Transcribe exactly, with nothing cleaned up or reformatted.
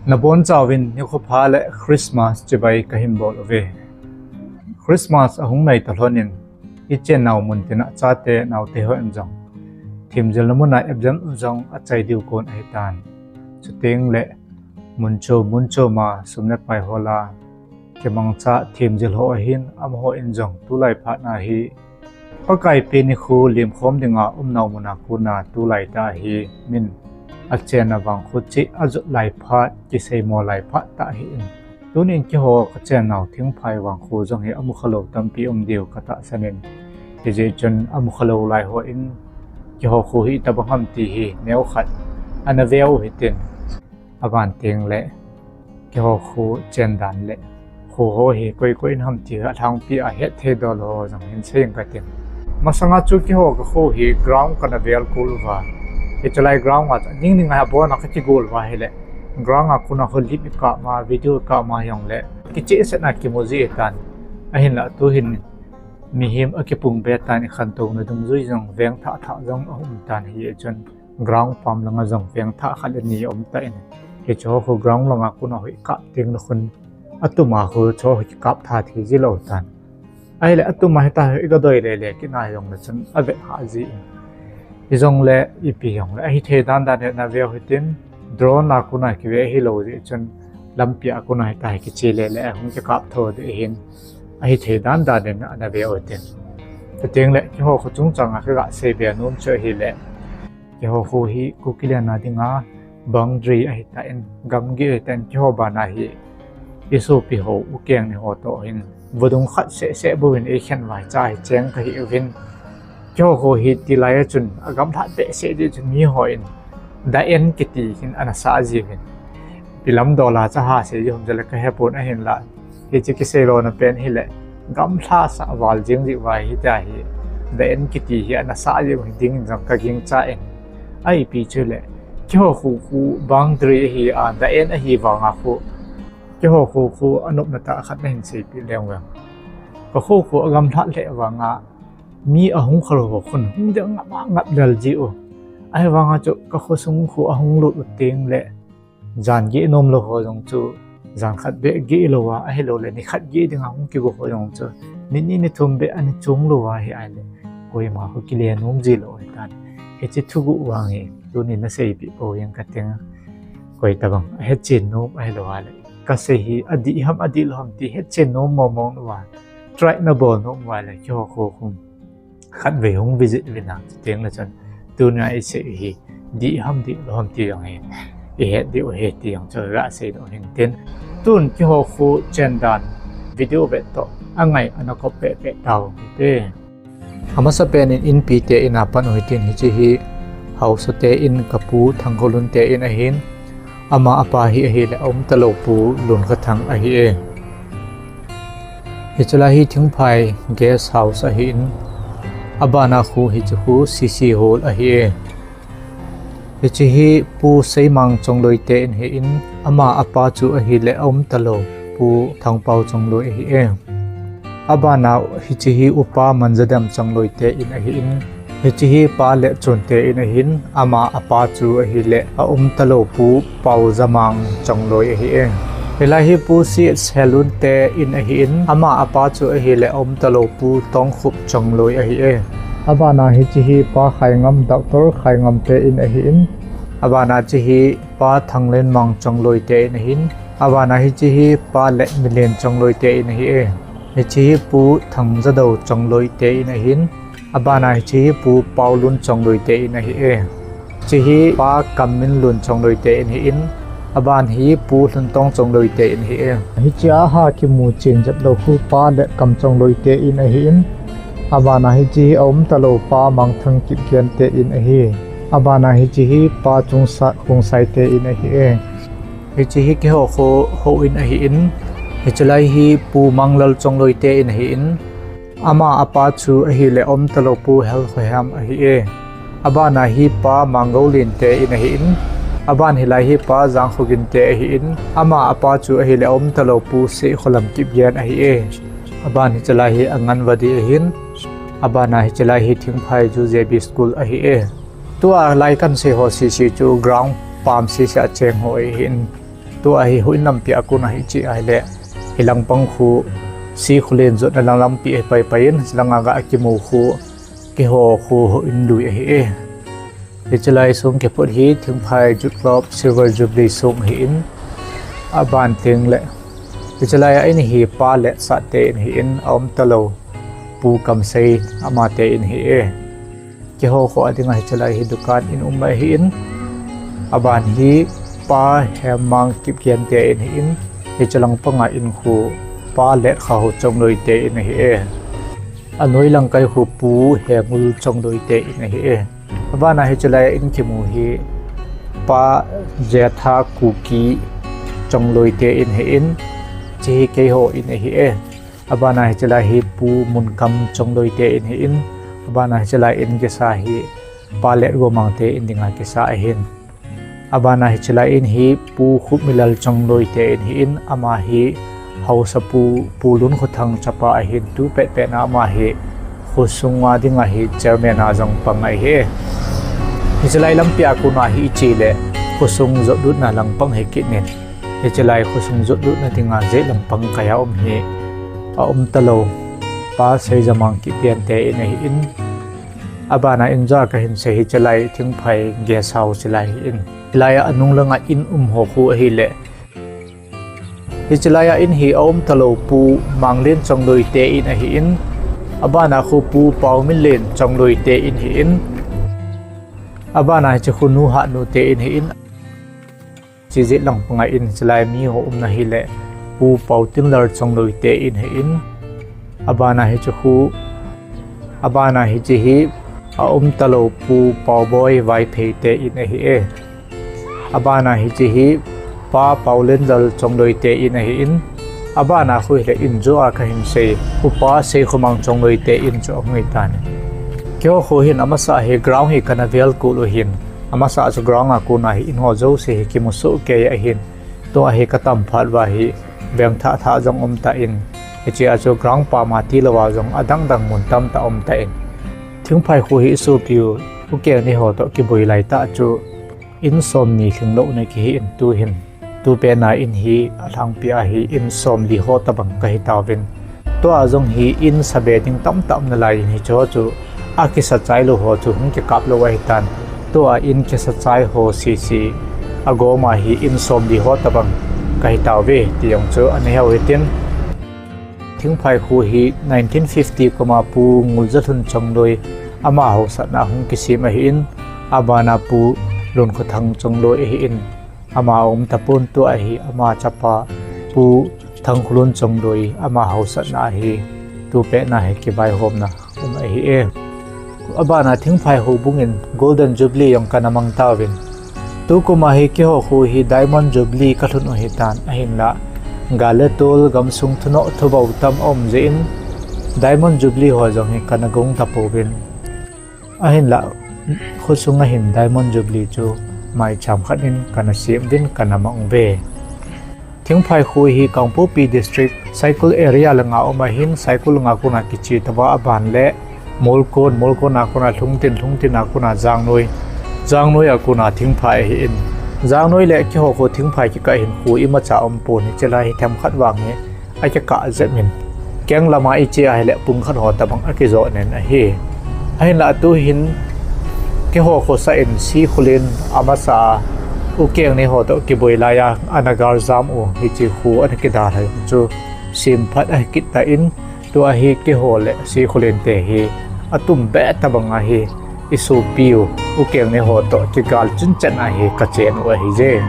Nabonchauvin nikho pha le Christmas chibai kahin bol uve. Christmas ahung nai talhon in, ichennau muntina chate naote hon jong themjilna muna epjam jong achai diu kon ahitan. Chuteng le mun chom mun chom a sum le pai hola kimangcha themjil ho ahin, amaho in jong tulai phat na hi Pakai pen nikho lemkhom dinga umnau muna kona tulai tah hi min achenna vangkho cheh ajot lai phat, kiseimo lai phat tah ahin. Tunin keiho kachennau thingphai vangkho jong hi amukhalou tampi um diu katahsan in, hijeh chun amukhalou lai hon keiho kho hi itobang ham ti hi neokhat ana veu hitin. Aban teng le keiho kho chendan le kho ho hi koi koi in ham ti alhangpi a hetthei dol ho jong hin seiying katin. Masanga chu keiho kakho hi ground kana vel kol uva, hiche lai ground a chu ning ning a abona kakigol uva ahile ground a kona kho clip ikap ma, video ikap ma jongle kichehsetna kimu ji tan. Ahinla tuhin mihem akipung be tan, ikhantouna dungjui jong vengthah thah jong aum tan, hijeh chun ground pam langa jong vengthah khat le ni aum tan, hicheho kho ground langa kona kho ikap teng le khun atuma kho cheho kikap tha thei jilou tan. Ahile atuma hita hi igadoi lele kit na jongle chun avet hah jin. Hijongle ipi jongle ahithei dandan hi ana veu hitin, drone a kona kive ahilou jeh chun lampi a kona hita hi kiche lele ahung kikap tho ding ahin, ahithei dandan in ana veu hitin. Chuteng le keiho kho chungchang a kaga seibe nom chu ahile, keiho kho hi Kukiland a dinga boundary ahitan, gamgi ahitan, keiho bana hi isopi ho ukeng ni ho toh hin vadung khat sehseh bouvin eikhen vaicha hi cheng kahiuvin, keiho kho hi tilai a chun agamlhat behseh jeh chun mihon da-en kiti hin ana sah jiuvin. Ipi lam dola chu ahasei ji ham jole kahepon, ahinla hiche kiseilouna pen hile gamlha sah val jeng jeh uva hitia hi da-en kiti hi ana sah jiu dingin jong kagingchan, ipi chule keiho kho kho boundary ahi a, da-en ahi vanga kho keiho kho kho anopna tah khat nahin seipeh leng vang. Kakho kho agamlhat lheh vanga mi ahung khalou ho khun hung ding ngap ngap lel jiu. Ahivanga chu kakho sung kho ahung lut u teng le jan geh nomlou ho jong chu jan khat beh geh louva, ahiloule nikhat geh dinga hung kigo ho jong chu nini nithum beh ani chong louva ahi ahile koima kho kile nom jilou ahitan. Hiche thuguh vang hi tunin naseipeh pou jeng kating. Koi tobang ahetchen nom ahilou ahile kasei hi adih ham adihlou ham ti hetchen nom mong mong uva, try nabol nom uva le keiho kho khun khatvei hung visit uvin lang, chuteng le chun tunia isei hi dih ham dihlou ham ti jong hi ihet diu ahi ti jong chu gasei nom hintin. Tun keiho kho chendan video vet toh angai ana kop pehpeh tau hite. Amasapen in inpite in a pat u hitin, hiche hi haosate in, kapu Thangkholun te in ahin, ama apa hi ahile aumtalou Pu Lunkhothang ahi e. Hiche lai hi Thingphai guest house ahin, abana khu hiche khu C C hall ahi e. Hiche hi Pu Seimang Chongloi te in ahin, ama apa chu ahile aumtalou Pu Thangpao Chongloi ahi e. Abana hiche hi Upa Manjadem Chongloi te in ahin, hiche hi Pa Lechon te in ahin, ama apa chu ahile aumtalou Pu Paojamang Chongloi ahi e. Hilai hi Pu C H Helun te in ahin, ama apa chu ahile aumtalou Pu Tongkhup Chongloi ahi e. Abana hiche hi Pa Khaingam, Doctor Khaingam te in ahin, abana hiche hi Pa Thanglenmang Chongloi te in ahin, abana hiche hi Pa Letmilen Chongloi te in ahi e. Hiche hi Pu Thangjadou Chongloi te in ahin, abana hiche hi Pu Paolun Chongloi te in ahi e. Hiche hi Pa Kamminlun Chongloi te in ahin, aban hi Pu Lhuntong Chongloi te in ahi e. Hiche a ha kimu chen jeplou khu Pa Letkam Chongloi te in ahin, abana hiche hi aumtalou Pa Mangthang Kipgen te in ahi. Abana hiche hi Pa Chungsat Khongsai te in ahi e. Hiche hi keiho kho houin ahin, hiche lai hi Pu Manglal Chongloi te in ahin, ama apa chu ahile aumtalou Pu Helkhoham ahi e. Abana hi Pa Mangolen te in ahin, aban hilai hi Pa Jangkhogin te ahin, ama apa chu ahile aumtalou Pu Sehkholam Kipgen ahi e. Aban hiche lai hi Anganwadi ahin, abana hiche lai hi Thingphai Ju J B School ahi e. Tua lai kansei ho sese chu ground pam sese a cheng ho ahin. Tua hi houin lampi a kona hi che ahile, hilangpang khu Sikholen jotna lang lampi ahi paipai in, hilanga ga kimu khu keiho khu houin lui ahi e. Hiche lai song kiphut hi Thingphai Youth Club Silver Jubilee song ahin, aban tengle hiche lai a in hi Pa Letsah te in ahin, aum talou Pu Kamsei amate in ahi e. Keiho kho a dinga hiche lai hi dukan in um ahin, aban hi Pa Hemmang Kipgen te in ahin, hiche langpanga in khu Pa Letkhaho Chongloi te in ahi e. Anoi lang kai khu Pu Hengul Chongloi te in ahi e. Abana hiche lai a in kimu hi Pa Jetha Kuki Chongloi te in ahin, hiche hi keiho in ahi e. Abana hiche lai hi Pu Munkam Chongloi te in ahin, abana hiche lai in kisa hi Pa Letgomang te in dinga kisa ahin. Abana hiche lai in hi Pu Khupmilal Chongloi te in ahin, ama hi haosapu Pu Lunkhothang chapa ahin, tu petpetna ama hi khosunga dinga hi chairman a jong pang ahi e. Hiche lai lampi a kona hi iche le khosung jotlutna langpang hi kit in, hiche lai khosung jotlutna dinga jet langpang kai a um hi aum talou Pa Seijamang Kipgen te in ahin, abana in jua kahin sei hiche lai Thingphai Guest House hiche lai hi in, hilai a anung langa in um ho khu ahile, hiche lai a in hi aum talou Pu Manglen Chongloi te in ahin, abana khu Pu Paominlen Chongloi te in ahin, abana hiche khu Nu Hatnu te in ahin, hiche jet langpanga in hiche lai miho umna hile Pu Paotinlal Chongloi te in ahin, abana hiche khu, abana hiche hi aum talou Pu Paoboi Vaiphei te in ahi e. Abana hiche hi Pa Paolenlal Chongloi te in ahin, abana khu hile in jua kahin sei Upa Seikhomang Chongloi te in chu ahung hitan. Keiho khu hin amasa hi ground hi kana vel kul u hin, amasa chu ground a kona hi in ho jouse hi kimu soh kei ahin, tua hi katam phat uva hi vengthah thah jong umtan, hichea chu ground pam a tilouva jong adangdang mun tamtah umtan, Thingphai kho hi isopiu Ukeng neiho toh kiboi laitah chu in somni lhinglou na kihin, tuhin tupetna in hi alhangpi a hi in somli ho tobang kahitauvin, tua jong hi in sabe ding tamtah umnalai in hicheho chu akisa chailou ho chu hung kikap lou ahitan, tua in kisa chai ho sese agoma hi in somli ho tobang kahitauve ti jong chu aneiu hitin. Thingphai kho hi nineteen fifty kuma Pu Nguljalhun Chongloi ama haosatna hung kisem ahin, abana Pu Lunkhothang Chongloi ahin, ama aum tapon, tua hi ama chapa Pu Thangkholun Chongloi ama haosatna hi tupetna hi kivaihomna um ahi e. Abana Thingphai houbung in Golden Jubilee jong kana mang tauvin, tukuma hi keiho kho hi Diamond Jubilee kalhun u hitan, ahinla gal le tol gamsung thunoh thubou tam aum jeh in Diamond Jubilee ho jong hi kana gong tapouvin, ahinla khosunga hin Diamond Jubilee chu maicham khat in kana sem uvin kana mang uve. Thingphai kho hi Kangpokpi District, Saikul area langa um ahin, Saikul langa kona kiche tauva, aban le Molkon, Molkon a kona Lhungtin, Lhungtin a kona Jangnoi, Jangnoi a kona Thingphai ahin, Jangnoi le keiho kho Thingphai kikah hin kho imacha umpon, hiche lai hi themkhat vang hi akikah jep in, keng lama iche ahile pung khat ho tobang akijoh nen ahi. Ahinla tuhin keiho khosah in Sikholen amasa a Ukeng neiho toh kiboi laiya ana galjam u hiche kho ana kidalhah u chu semphat ahi kit tan, tua hi keiho le Sikholen te hi atumbeh tobanga hi isopiu Ukeng neiho toh kigal chunchan a hi kachen u ahije.